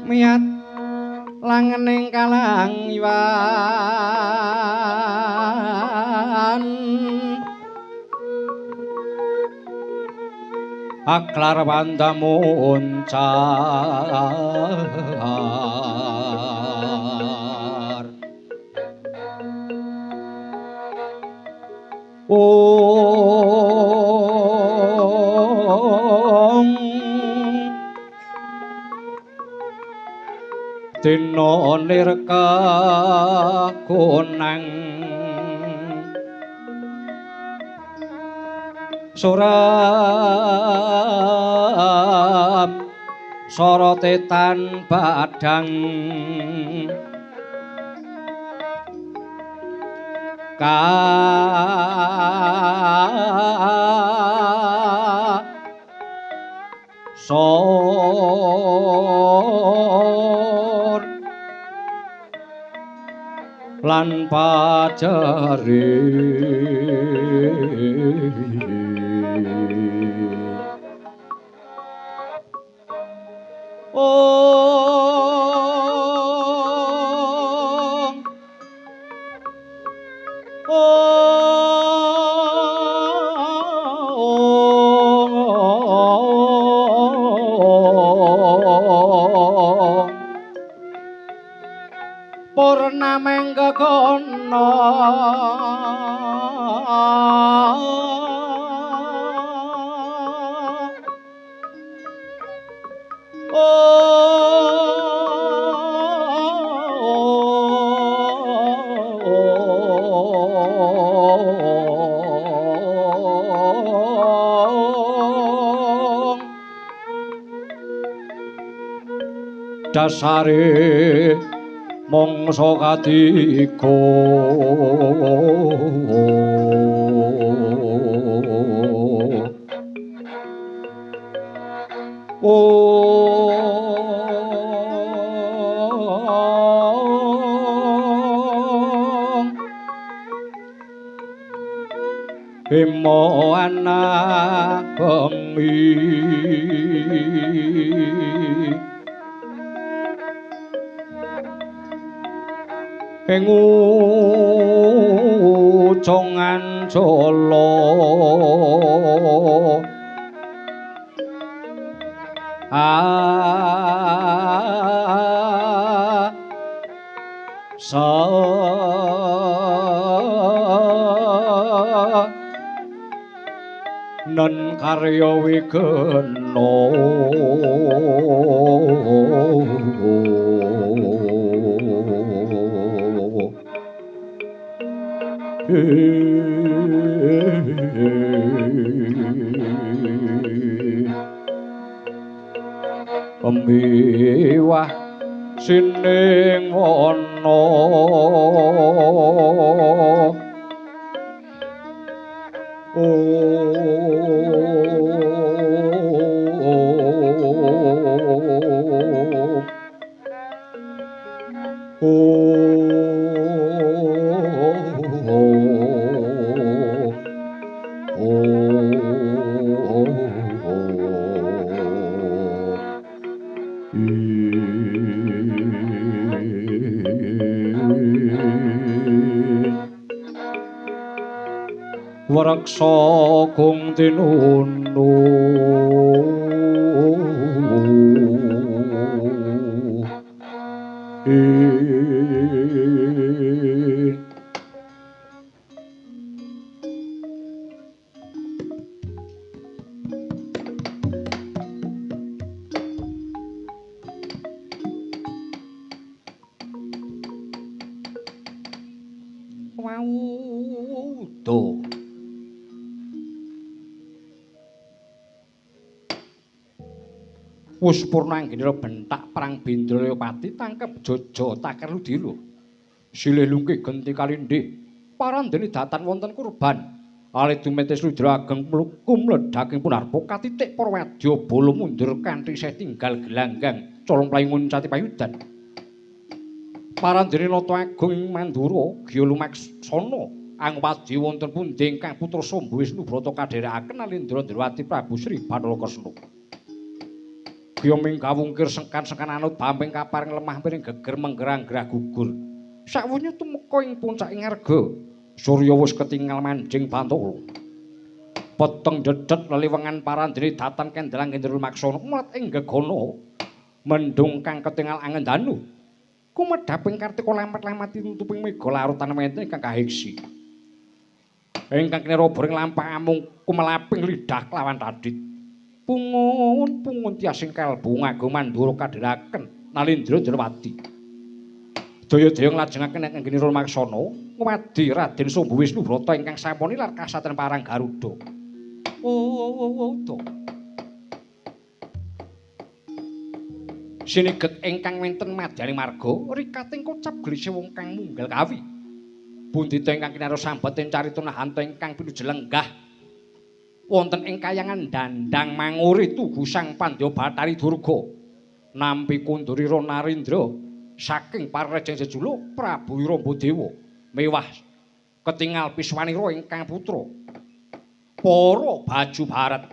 Miyat langening kalang iwan aklar bandamuncar. Ong dina nir kagonang suram sorote tan badang ka sor lan pajare. Ong ong ong purnameng gegono ong dasare mangsa katiga. Ong Bima ana bengi ing ucongan jala a sa nen karya wigena. Pemiwah sining wana ong Wreksa kung tinunu. Waudo. Wus purna anggenira bentak perang Bindrayapati tangkep Jojo Taker Ludira. Silih lungkih genti kalindih parandene datan wonten kurban. Alit dumetis Ludra ageng kumledhaking punarpa katitik para wadya bala mundur kanthi isih tinggal gelanggang colong mlayu nguncati payudan. Parandene nata agung ing Mandura giya lumaksana angwadya wonten pundi ingkang putra Samba Wisnu Brata kadherekaken Alindra Ndrawati Prabu Sri Bathara Kresna. Gya mingkawungkir sengkan-sengkan anut bamping kaparing lemah piring geger menggerang-gerah gugur. Sawunya tumeka ing puncak ngarga. Surya wis ketingal manjing Bantala. Peteng dedet leliwengan parandene datan kendelang kendrul maksana mulat ing gegana. Mendung kang ketingal angen danu. Kumedhaping kartika lamat-lamat tinutuping mega larutan wenten ingkang kahiksi. Ingkang kinira boring lampah amung kumelaping lidah kelawan tadit. Pungun pungun tiasing kalbu ngagem mandura kadheraken Nalindra Ndrawati. Daya-daya nglajengaken ing nggene Maksana ngwadi Raden Sumbu Wisnu Brata ingkang sampun nilar kasatriyan parang Garuda. Oh. Sinigek ingkang wenten madyaning marga rikating kocap grise wong kang munggal kawi. Bundita ingkang kinara sambeting carita nahanta ingkang pinuju lenggah wonten ing kayangan dandang manguri tugu Sang Pandya Bathari Durga nampi kundurira Narendra saking parejeng jejuluk Prabu Wirombadewa mewah ketingal piswanira ingkang putra para baju baret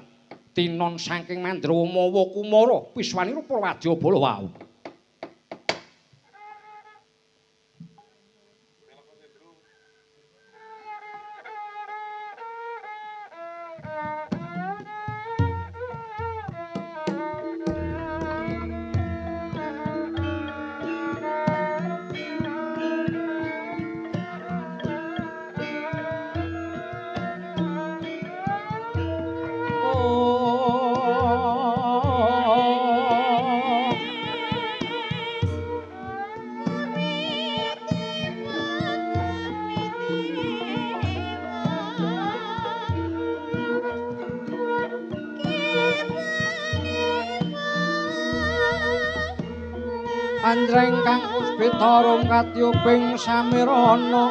tinon saking Mandrawa Mawa Kumara piswanira para wadyabala wau. Anjreng kang puspita rum katyuping samirana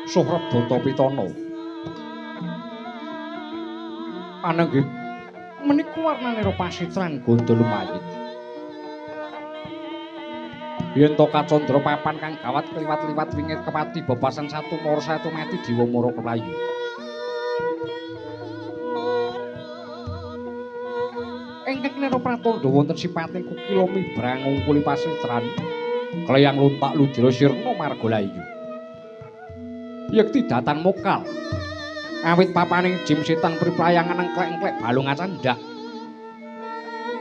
Sohrab Data Pitana. Anangge menika warnane pasitran gondol lumayit. Yen to kacandra papan kang gawat kliwat-liwat wingit kepati bebasan satu mara satu mati diwa mara kelayu. Ingkang kinara pratandha wonten sipating kukila mibrang ngungkuli pasitran. Kleyang luntak ludira sirna marga layu. Yekti datan mokal. Awit papaning jim setan priprayangan engklek-engklek balung acandhak.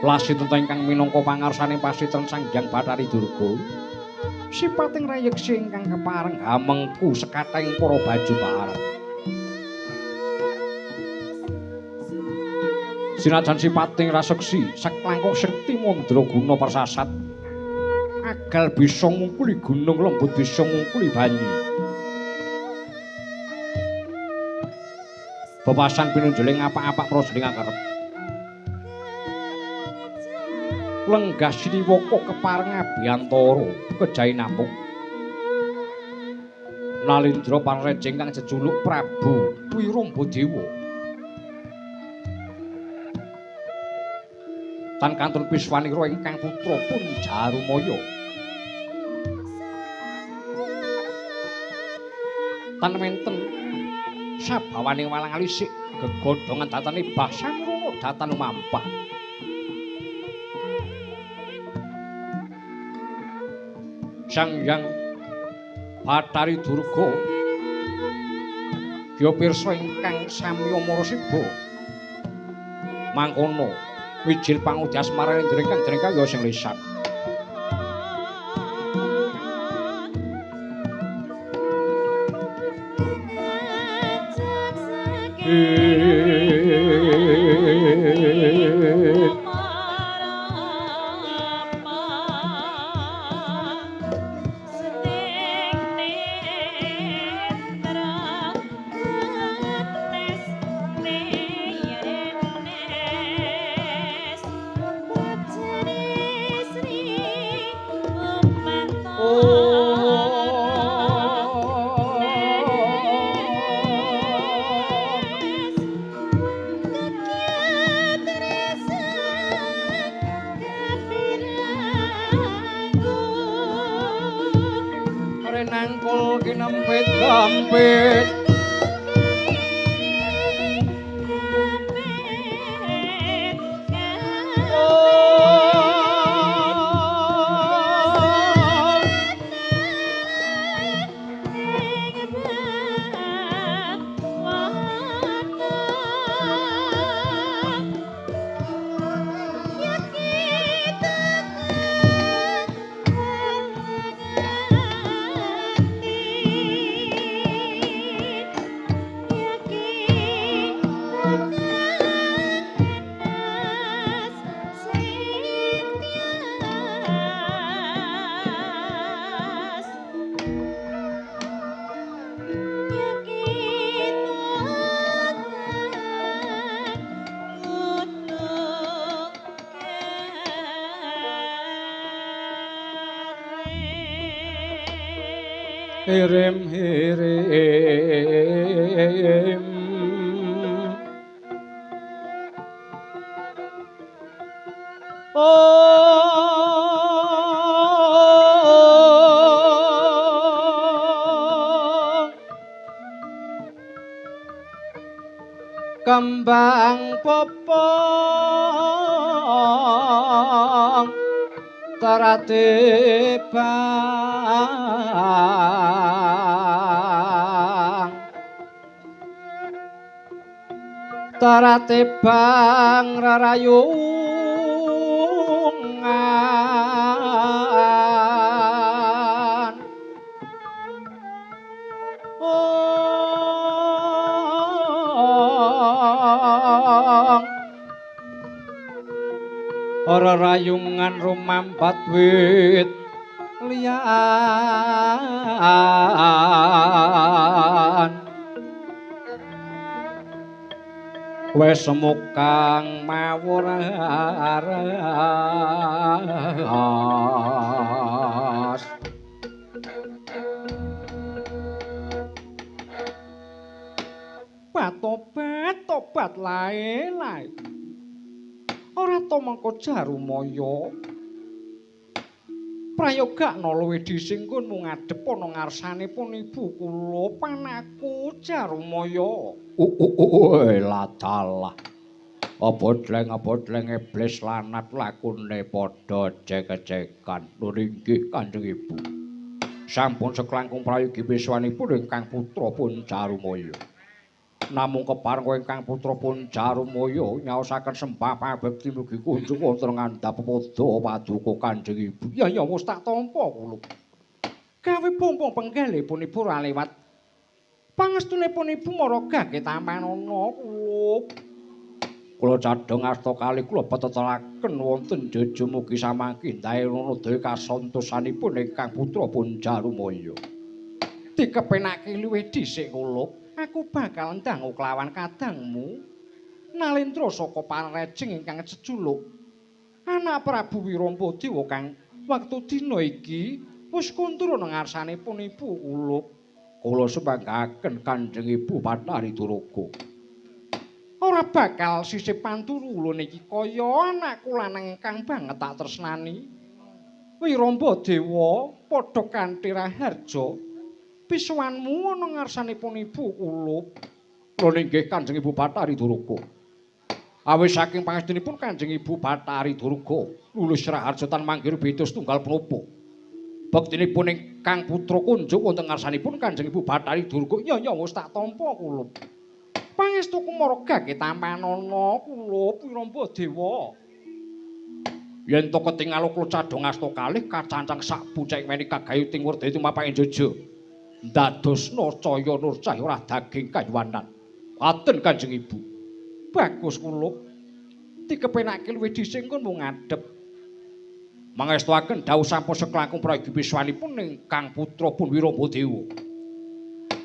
Lasitenta ingkang minangka pangarsane pasitren Sang Hyang Bathari Durga. Sipating rayeksi ingkang kepareng hamengku sekathahing para baju barat. Sinajan sipating raseksi saklangkung sekti mandraguna persasat. Agal bisa ngungkuli gunung, lembut bisa ngungkuli banyu. Bebasan pinunjuling apak-apak prajurit akerep. Lenggah siniwaka kepareng abiyantara kejahe namung. Nalindra panreja ingkang jejuluk Prabu Wirombadewa. Tan kantun piswanira ingkang putra Punjarumaya. Tan wenten sabawaning walang alisik gegodhongan datane Basangrana datan lumampah. Sang Hyang Bathari Durga ya pirsa ingkang sami amarasiba. Mangkono wijil pangudi asmaralendra ingkang dening kaya sing lisan. Renangkul kinempit-kempit Hirim hirim oh kembang popong teratebang teratebang rarayungan ora rayungan rumampat wit liyan wis mukang mawur aras patobat tobat lae lae ora to mengko Jarumaya prayogakna luwih disinggunmu ngadhep ana ngarsanipun ibu kula panaku Jarumaya. Ladalah abodleng-abodleng iblis lanat lakune padha cek-cekan. Nur inggih Kanjeng Ibu. Sampun seklangkung prayogi piswanipun ingkang putra pun Jarumaya. Namung kepareng ingkang putra pun Jarumaya nyaosaken sembah pangabekti mugi kunjung wonten ngandhap pada paduka Kanjeng Ibu. Ya ya wis tak tampa kula. Gawe pompong penggalihipun ibu ora lewat. Pangestunipun ibu maragake tampanana kula. Kula cadhong asta kalih kula petetelaken wonten jeje mugi samangki ndaenana daya kasantosanipun ingkang putra pun Jarumaya. Dikepenake luwih dhisik kula. Aku bakal ndangu kelawan kadangmu nalendra saka parejeng ingkang jejuluk anak Prabu Wirombadewa kang wektu dina iki wis kuntur ana ngarsanipun ibu kula. Kula sumanggaken Kanjeng Ibu Bathari Durga. Ora bakal sisih panturu ulun iki kaya anakku lanang ingkang banget tak tresnani. Wirombadewa padha kanthi raharja. Pisuwanmu ana ngarsanipun ibu kula. Lha inggih Kanjeng Ibu Bathari Durga. Awit saking pangestunipun Kanjeng Ibu Bathari Durga lulus raharja tan manggih beda setunggal punapa. Bektinipun ingkang putra kunjuk wonten ngarsanipun Kanjeng Ibu Bathari Durga. Ya ya wis tak tampa kula. Pangestuku maragake tampanana kula Wirombadewa. Yen to ketingal kula cadhong asta kalih kacancang sak pucek weni kagayuting werdaya tumapaking jeje. Ndadosna caya nur cahya ora daging kayuwanan. Aten Kanjeng Ibu. Bagus kula. Dikepenake luwih dhisik nggonmu ngadhep. Mangestuaken dawuh sampun seklangkung prayogi piswanipun ingkang putra pun Wirombadewa.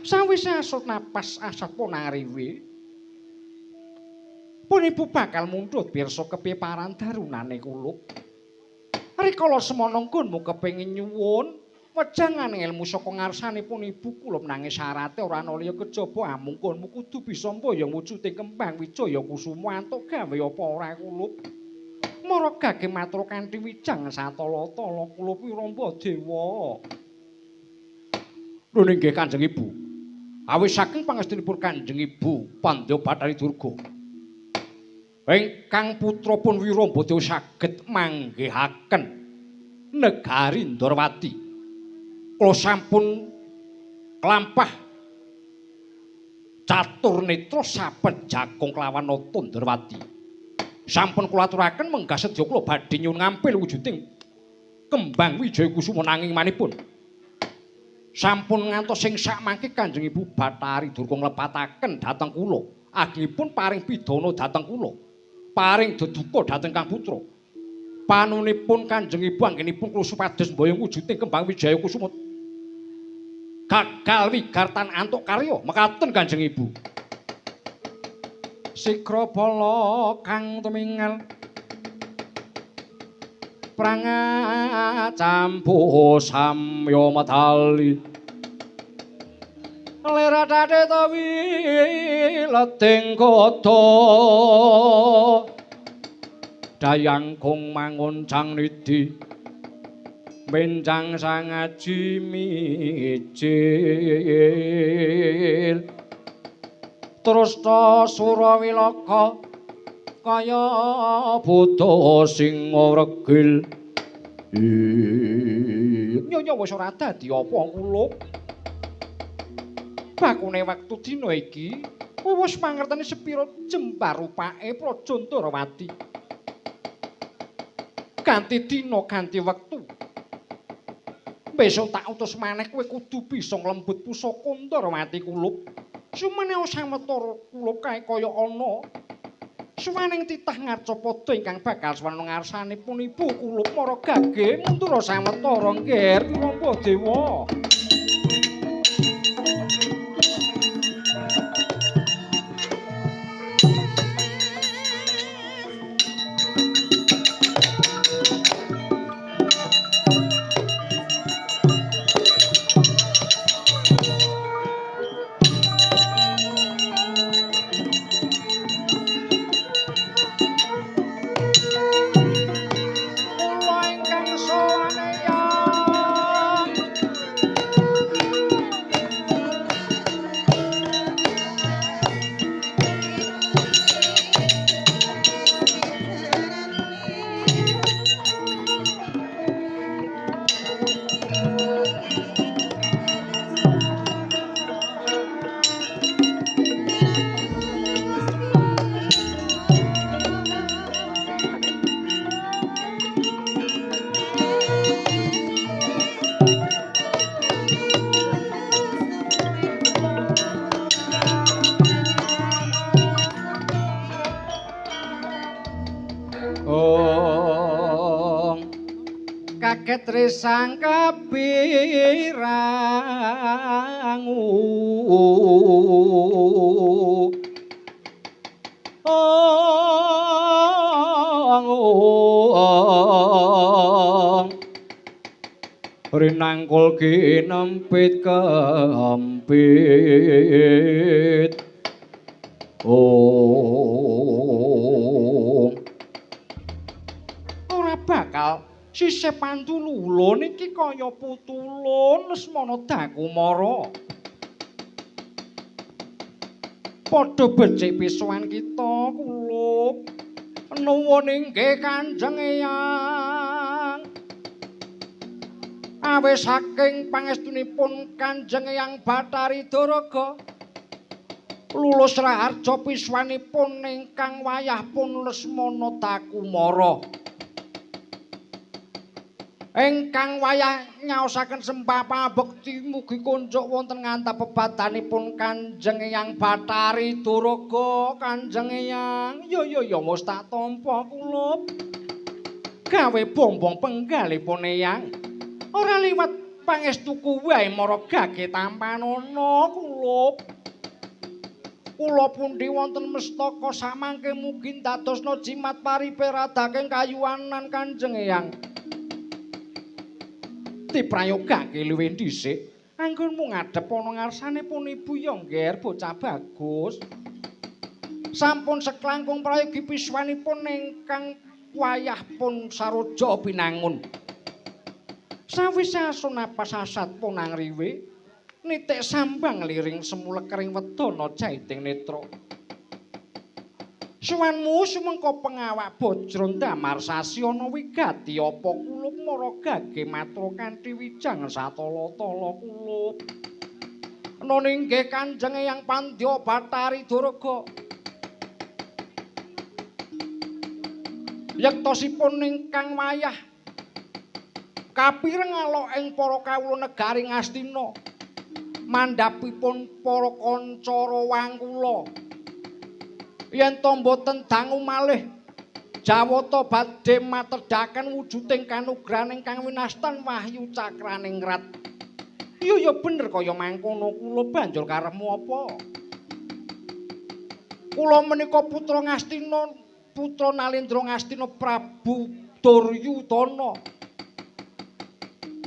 Sawise asut napas asat ponariwe. Pun ibu bakal mundhut pirsa kepiye paran darunane kula. Rikala semono nggonmu kepengin nyuwun wejangan ilmu saka ngarsanipun ibu kula nanging syarate ora ana liya kejaba amung nggonmu kudu bisa mboyong wujuding kembang wijaya kusuma antuk gawe apa ora kula. Maragake matur kanthi wijang satala-tala kula Wirombadewa. Lho inggih Kanjeng Ibu. Awit saking pangestunipun Kanjeng Ibu Pandya Bathari Durga. Ingkang putra pun Wirombadewa saged manggihaken negari Ndorowati. Kula sampun klampah catur netra saben jakung kelawan nata Ndorowati. Sampun kula aturaken menggah sedya kula badhe nyuwun ngampil wujuding kembang wijaya kusuma nanging manipun sampun ngantos sing sakmangke Kanjeng Ibu Bathari Durga nglepataken dhateng kula. Agengipun paring pidana dhateng kula. Paring deduka dhateng Kang Putra. Panunipun Kanjeng Ibu anggenipun kula supados mboyong wujuding kembang wijaya kusuma gagal wigartan antuk karya mekaten Kanjeng Ibu. Sigra bala kang tumingal prangacampuh samya medali liradade tawi leding kota dayang kong manguncang nidi benjang sangaji mijil terus ta surawilaka kaya buta sing regil. Nyonya wis ora dadi apa kula. Bakune wektu dina iki kowe wis mangerteni sepira jembar rupake Praja Ndorowati. Ganti dina ganti wektu. Besok tak utus maneh kowe kudu bisa nglembut pusaka Ndorowati kulup. Sumene sawetara kulup kae kaya ana. Suwaning titah ngarcapada ingkang bakal swana ngarsanipun ibu kulup maragage muntura sawetara nggih Wirombadewa. Kula ingkang sowane ya. Ong kaget resang kapirangu. Ong ong rinangkul kinempit kempit. Ong ora bakal sisih pantululun iki kaya putulun Lesmana Dakumara. Padha becik pisuwan kita kulup. Nuwun inggih Kanjeng Eyang. Awis saking pangestunipun Kanjeng Eyang Bathari Duraga lulus raharja pisuwanipun ingkang wayah pun Lesmana Dakumara. Ingkang wayah nyaosaken sembah pabekti mugi kunjuk wonten ngantap bebadanipun Kanjeng Eyang Bathari Duraga. Kanjeng Eyang, ya ya ya wis tak tampa kulup. Gawe bombong penggalipun Eyang. Ora liwat pangestuku wae mara gage tampanana kulup. Kula pundi wonten mestaka samangke mugi ndadosna jimat pariperadaking kayuwanan Kanjeng Eyang. Diprayogake luwih dhisik anggonmu ngadhep ana ngarsanipun Ibu ya ngger bocah bagus. Sampun seklangkung prayogi piswanipun ingkang wayah pun Saroja Binangun. Sawise asun napas asat pun angriwe nitik sambang liring semulekering wedana jaiting netra. Suwanmu sumengko pengawak bajra ndamar sasi ana wigati apa kulup mara gage matra kanthi wijang satala-tala kulup. Nun inggih Kanjeng Eyang Pandya Bathari Duraga. Yektosipun ingkang wayah kapireng alok ing para kawula negari Ngastina. Mandhapipun para kanca rawangkula. Yen to mboten dangu malih Jawata badhe matedhaken wujuding kanugrahan ingkang winastan wahyu cakraningrat. Iya ya bener kaya mangkono kula banjur karepmu apa? Kula menika putra Ngastina, putra Nalendra Ngastina Prabu Duryudana.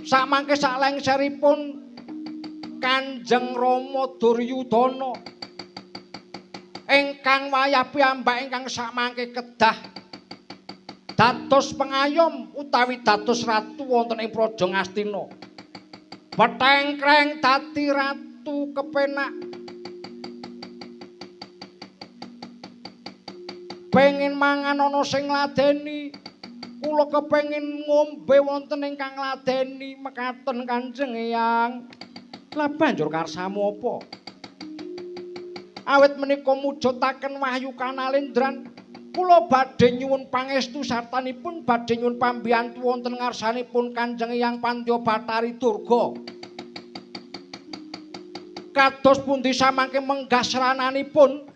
Samangke saklengseripun Kanjeng Rama Duryudana ingkang wayah piyambak ingkang samangke kedah dados pengayom utawi dados ratu wonten ing Praja Ngastina. Petengkreng dadi ratu kepenak. Pengin mangan ana sing ngladeni, kula kepengin ngombe wonten ingkang ngladeni mekaten Kanjeng Eyang. Lah banjur karsamu apa? Awit menika mujudaken wahyu kanalendran, kula badhe nyuwun pangestu sartanipun badhe nyuwun pambiyantu wonten ngarsanipun Kanjeng Eyang Pandya Bathari Durga. Kados pundi samangke menggah srananipun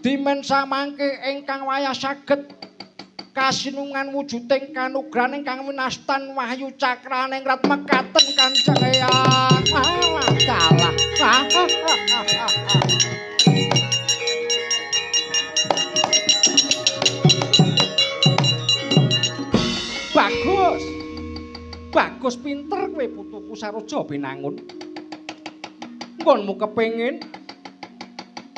dimen samangke ingkang wayah saged kasinungan wujuding kanugrahan ingkang winastan wahyu cakraningrat mekaten Kanjeng Eyang. Alah dalah. Bagus. Bagus pinter kowe putuku Saroja Binangun. Nggonmu kepengin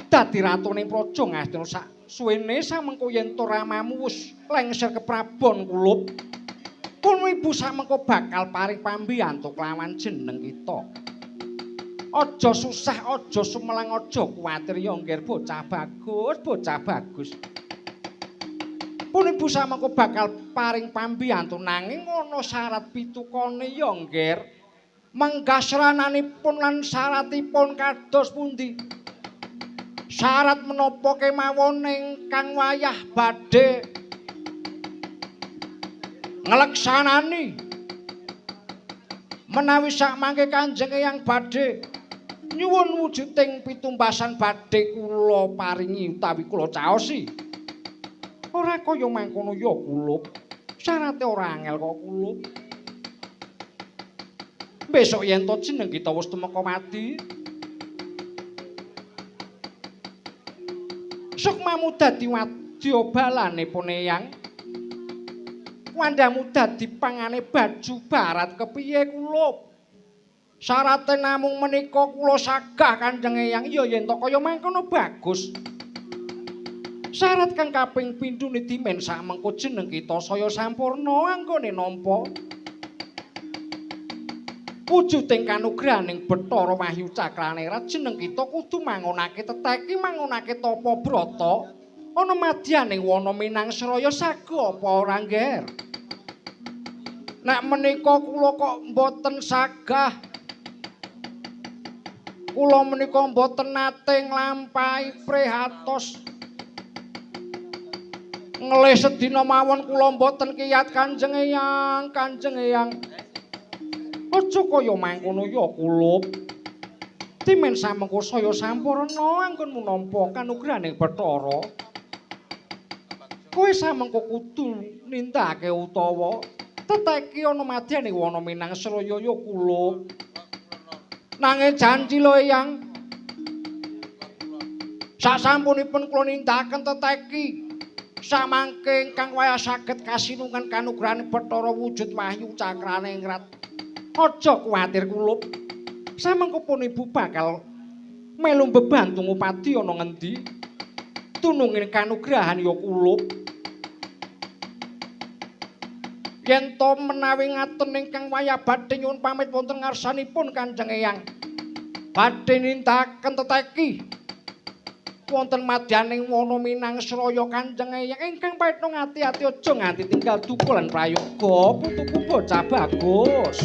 dadi ratune Praja Ngastina sak suwene samengko yen to ramamu wis lengser keprabon kulup. Kono ibu samengko bakal paring pambiyantu kelawan jeneng kita. Aja susah, aja sumelang, aja kuwatir ya ngger bocah bagus, bocah bagus. Pun ibu samengko bakal paring pambiyantu nanging ana syarat pitukane ya ngger. Menggah srananipun lan syaratipun kados pundi? Syarat menapa kemawon ingkang wayah badhe ngleksanani menawi sakmangke Kanjeng Eyang badhe nyuwun wujuding pitumbasan badhe kula paringi utawi kula caosi. Ora kaya mangkono ya kulup. Syarate ora angel kok kulup. Besok yen to jeneng kita wis tumeka mati. Sukmamu dadi wadya balane Poneyang. Wandamu dadi pangane baju barat kepiye kulup? Syarate namung menika kula sagah Kanjeng Eyang. Iya yen to kaya mangkono bagus. Syarat kang kaping pindhone dimen samengko jeneng kita saya sampurna anggone nampa wujuding kanugrahaning Bathara Wahyu Cakranerat. Jeneng kita kudu mangunake teteki, mangunake tapa brata ana madyaning wana Minangsraya. Saga apa ora, Ngger? Nek menika kula kok mboten sagah. Kula menika mboten nate nglampahi prihatos. Ngelih sedina mawon kula mboten kiyat Kanjeng Eyang, Kanjeng Eyang. Aja kaya mangkono ya kulup. Timen samengko saya sampurna anggonmu nampa kanugrahaning Bathara. Kowe samengko kudu nindakake utawa teteki ana madyane wana Minangsraya ya kulup. Nanging janji lho Eyang. Sasampunipun kula nindakaken teteki samangke ingkang wayah saged kasinungan kanugrahaning Bathara wujud Wahyu Cakraningrat. Aja kuwatir kulup. Samengko pun ibu bakal melu mbebantu ngupadi ana ngendi? Tunungin kanugrahan ya kulup. Yen to menawi ngaten ingkang wayah badhe nyuwun pamit wonten ngarsanipun Kanjeng Eyang. Badhe nindakaken teteki wonten madyaning wana Minangsraya Kanjeng Eyang ingkang paetna ngati-ati aja nganti tinggal duka lan prayoga putuku bocah bagus.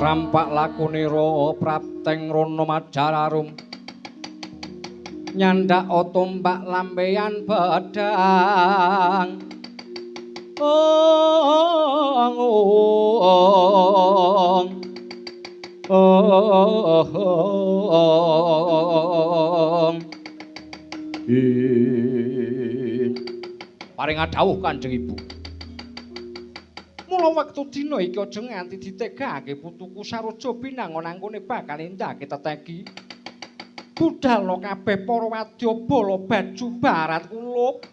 Rampak lakunira prapteng rono majararum nyandak tombak lambeyan bedang ong ong ong. Paring dawuh Kanjeng Ibu. Mula wektu dina iki aja nganti ditegake putuku Saroja binangun anggone bakal nindakake teteki. Budhalna kabeh para wadya bala baju barat kulup.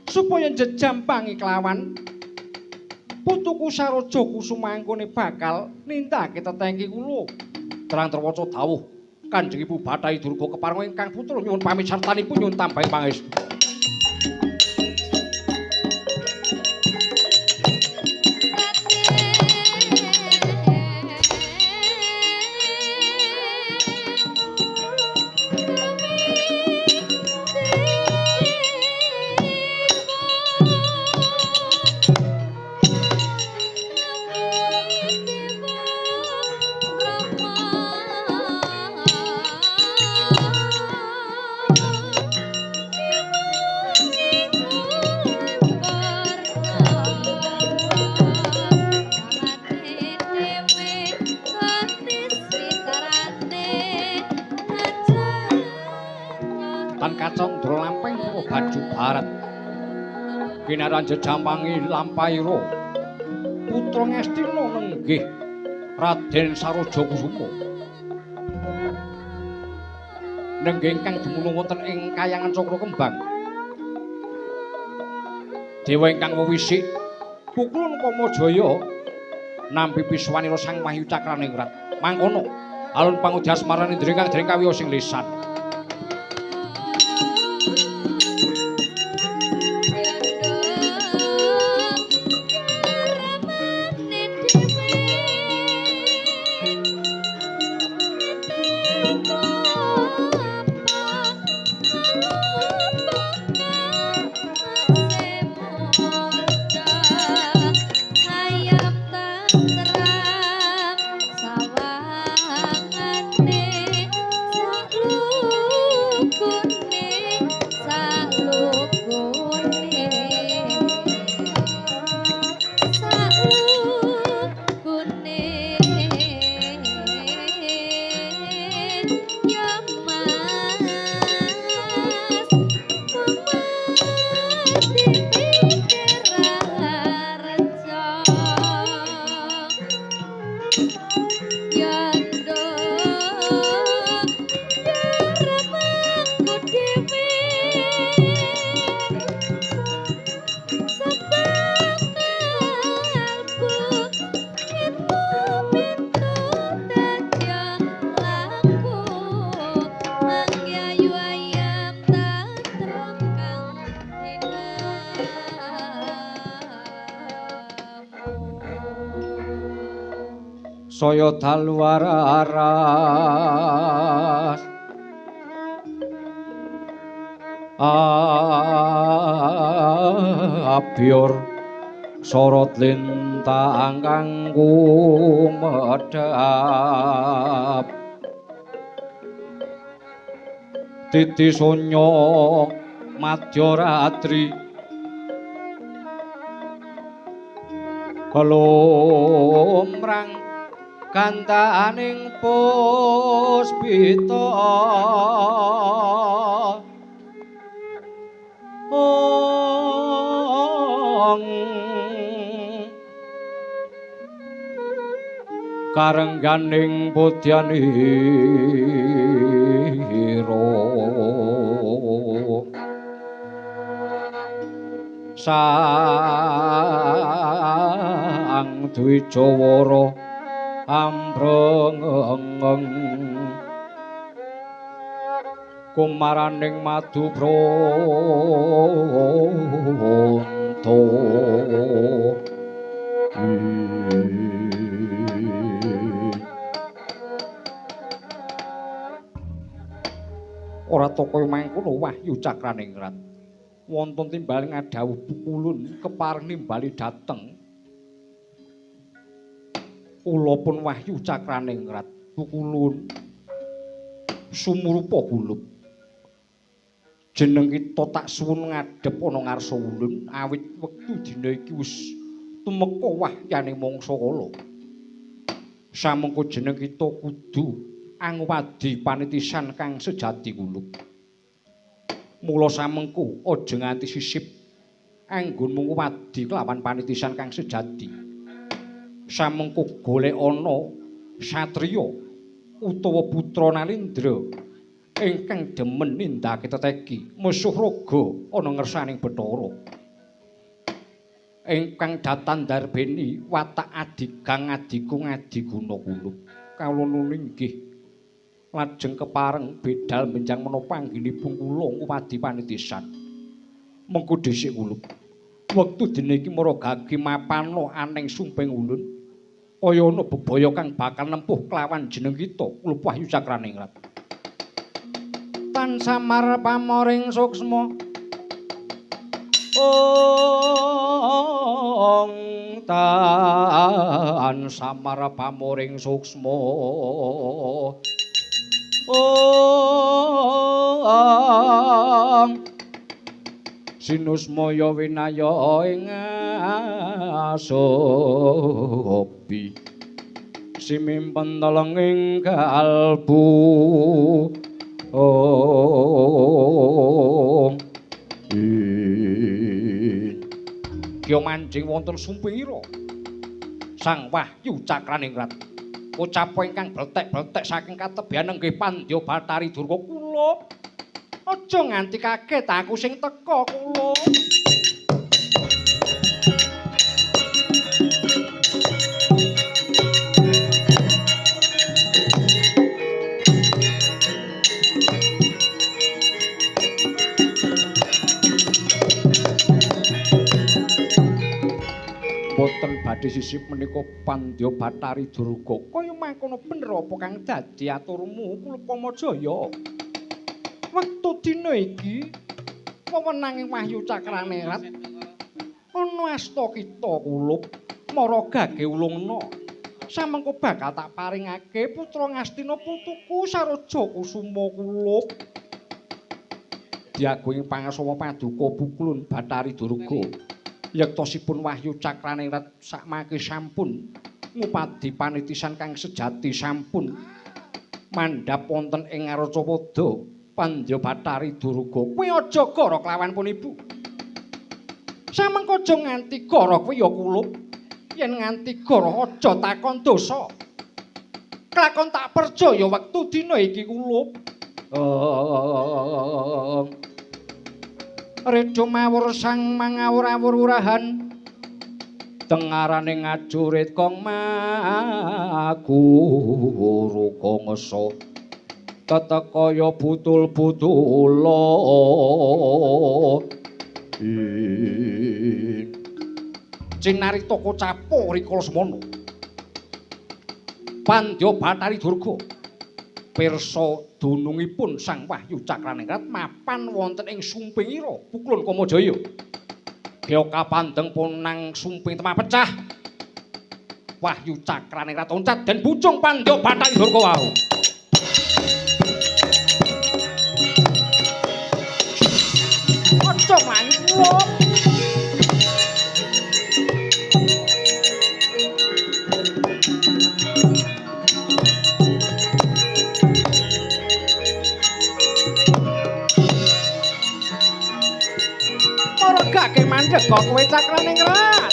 Supaya njejampangi kelawan putuku Saroja Kusuma anggone bakal nindakake teteki kulup. Terang terwaca dawuh Kanjeng Ibu Bathari Durga kepareng ingkang putra nyuwun pamit sartanipun nyuwun tambahi pangestu. Kinaran jejampangi lampahira putra Ngastina nenggih Raden Saroja Kusuma nenggih ingkang dumunung wonten ing kayangan Cakra Kembang. Dewa ingkang wewisik pukulun Kamajaya nampi piswanira Sang Wahyu Cakraningrat. Mangkono alun pangudi asmarane ingkang dereng kawiyos ing lisan. Saya dalu aras abyor sorot lintang kang kumedhap titi sonya madyaratri lumrang gantaning puspita ong karengganing bodyanira sang Dwijawara ambrengeng kumaraning madu bronto. Ora toko mangkono Wahyu Cakraningrat wonten timbal ngadhawuh pukulun kepareng nimbali dhateng kula pun Wahyu Cakraningrat pukulun sumurupa gulub jeneng kita tak suwun ngadhep ana ngarsa ulun awit wektu dina iki wis tumeka wahyane mangsa kala samengko jeneng kita kudu angwadi panitisan kang sejati gulub mula samengko aja nganti sisip anggonmu ngwadi kelawan panitisan kang sejati samengko golek ana satriya utawa putra Nalindra ingkang demen nindakake teteki musuh raga ana ngersaning Bathara ingkang datan darbeni watak adigang adigung adiguna kulup kawula nuwun inggih lajeng kepareng bedal benjang menapa anggenipun kula ngwadi panitisan mengko dhisik kulup wektu dina iki maragage mapana aning sumping ulun kaya ana bebaya kang bakal nempuh kelawan jeneng kita kulup Wahyu Cakraningrat tan samar pamoring suksma ong tan samar pamoring suksma ong sinusmaya winaya ing asobi simimpen telenging kalbu ong Kya manjing wonten sumpingira Sang Wahyu Cakraningrat ucapa ingkang bletek-bletek saking katebihan nenggih Pandya Bathari Durga kula aja nganti kaget aku sing teka kula. Boten badhe badhe sisip menika Pandya Bathari Durga. Kaya mangkono bener apa kang dadi aturmu Kulup Kamajaya? Wektu dina iki wewenange Wahyu Cakraningrat ana asta kita Kulup mara gage ulungna. Samengko bakal tak paringake putra Ngastina putuku Saroja Kusuma Kulup. Diagungi pangasawa paduka Puklun Bathari Durga. Yektosipun Wahyu Cakraningrat sakmangke sampun ngupadi panitisan kang sejati sampun mandhap wonten ing Ngarcapada Pandya Bathari Durga. Kowe aja gara kelawan pun ibu. Samengko aja nganti gara kowe ya Kulup. Yen nganti gara aja takon dosa. Kelakon tak percaya wektu dina iki Kulup. Rejo mawur sang mangawur-awur urahan tengarane ngajurit kong maguru kongso tetekaya butul-butula. Cinarita kocapo rikala semono Pandya Bathari Durga pirsa dunungipun Sang Wahyu Cakraningrat mapan wonten ing Sumpingira Puklun Kamajaya. Gya kapandheng punang sumping temah pecah. Wahyu Cakraningrat loncat den bujung Pandya Bathari Durga wau. Aja mlayu kula. Gake mandheg kok kowe Cakraningrat.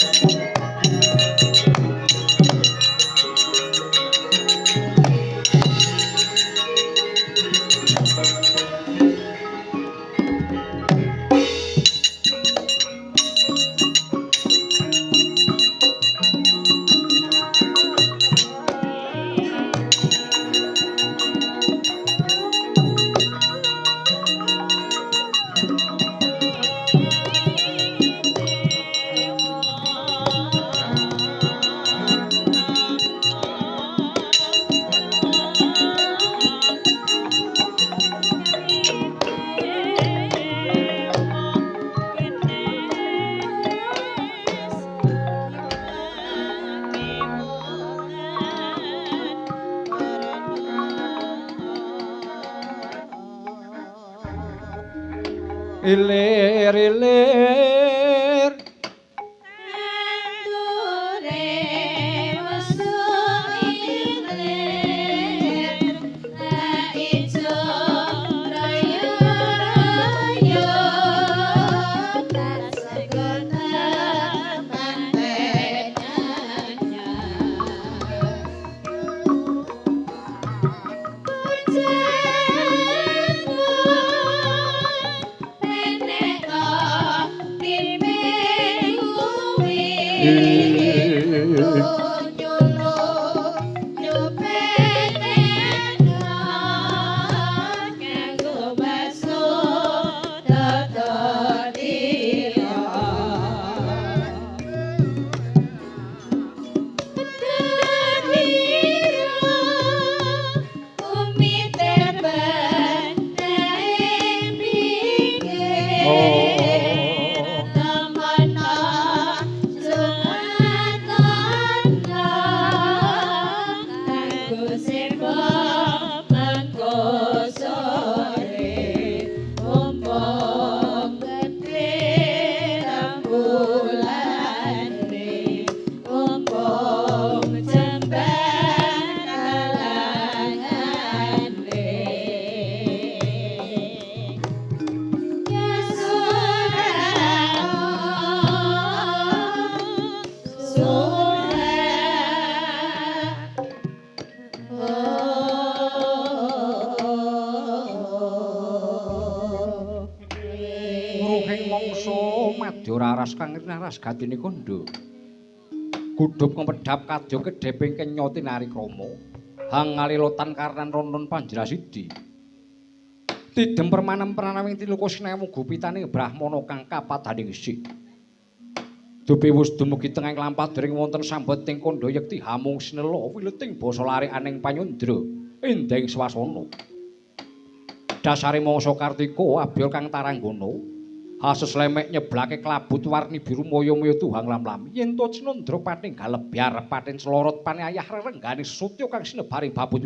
Ilir ilir tandure wesu ilir la ijo rayo rayo tak segota mantenanya. Raras kang rinaras gatine kandha. Gudhup kempedhap kadya kedheping kenya tinari krama. Hangalilotan karnan ronon panjrasidi. Tidem permanem pranawing tiluka sinewu gupitane brahmana kang kapadaning isih. Dupi wus dumugi tengahing lampah dering wonten sambeting kandha yekti hamung sinela wileting basa larikaning panyundra endeng swasana. Dasare mangsa Kartika abyar kang taranggana hases lemek nyeblake klabut warni biru maya-maya tuhang lam-lam yen to cinandra pating galebyar pating celorot panayah rerengganing sutya kang sinebaring babut.